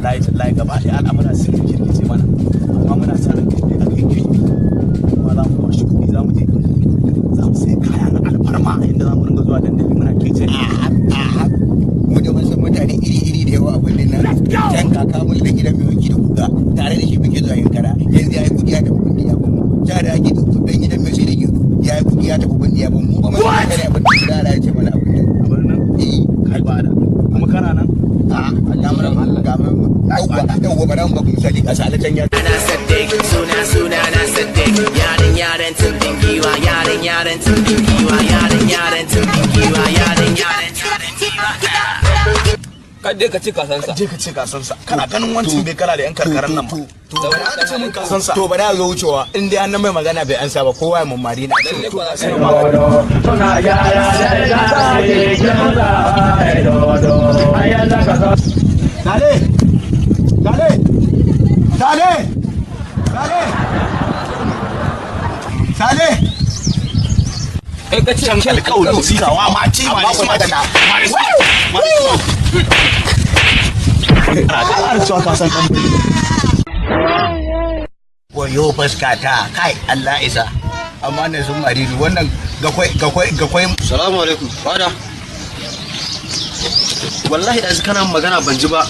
Wallahi tallahi gaba ɗaya al'amura sun kirkice mana, amma muna sa ran kai aka yi girbi kuma za mu kwashi kuɗi, za mu je za mu sai kaya na alfarma inda za mu ringa zuwa dandali muna kece. Mu da mun san mutane iri-iri da yawa a birnin nan. Can kaka mun da gidan mai wanki da guga tare da shi muke zuwa yankara, yanzu ya yi kuɗi ya tafi birni ya bamu. Ta da ake dan gidan mai sai da gero ya yi kuɗi ya tafi birni ya bamu. Mu ba mu san mutane a birnin da Allah ya ce mana a birnin. A birnin? Eh. Kai ba da kuma kana nan. A al'amuran Allah ga mu yauwa yauwa, bara mu ba ku misali ga salatan ya Na Sadiq, suna suna na Sadiq, yaran yaran tumbin giwa, yaran yaran tumbin giwa, yaran yaran tumbin giwa, yaran yaran tumbin giwa. Kadai ka ce ka san sa. Je ka ce ka san sa, kana ganin wancan bai kala da yan karkaran nan ba. To. Ka ce mun ka san sa. To, bari a zo wucewa, in dai an mai magana bai ansa ba, kowa ya mummari na. Lalle ko za ka yi. Sale! Sale! Sale! Sale! Sale! Kai ka ce Alƙawari sikawa ma ce ma ne ma ce ma ne kana cewa ka san ɗan. Wayo fuskata, kai Allah isa. Amma ne sun mari ni wannan gakwai gakwai gakwai. Salamu alaikum. Fada. Wallahi ɗazu kana magana ban ji ba.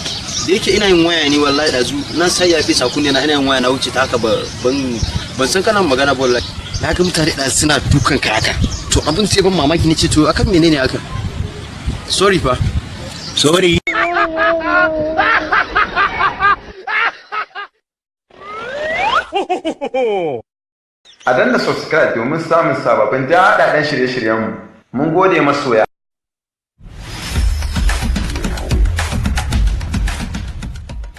Da yake ina yin waya ne, wallahi ɗazu nan sai ya fi sakunne na, ina yin waya na wuce ta haka, ba ban san kana magana ba wallahi. Na ga mutane ɗazu suna dukan ka haka. To, abin sai ban mamaki, ne ce to akan menene haka? Sorry fa. Sorry. A danna subscribe domin samun sababbin daɗaɗɗen shirye-shiryenmu. Mun gode, masoya.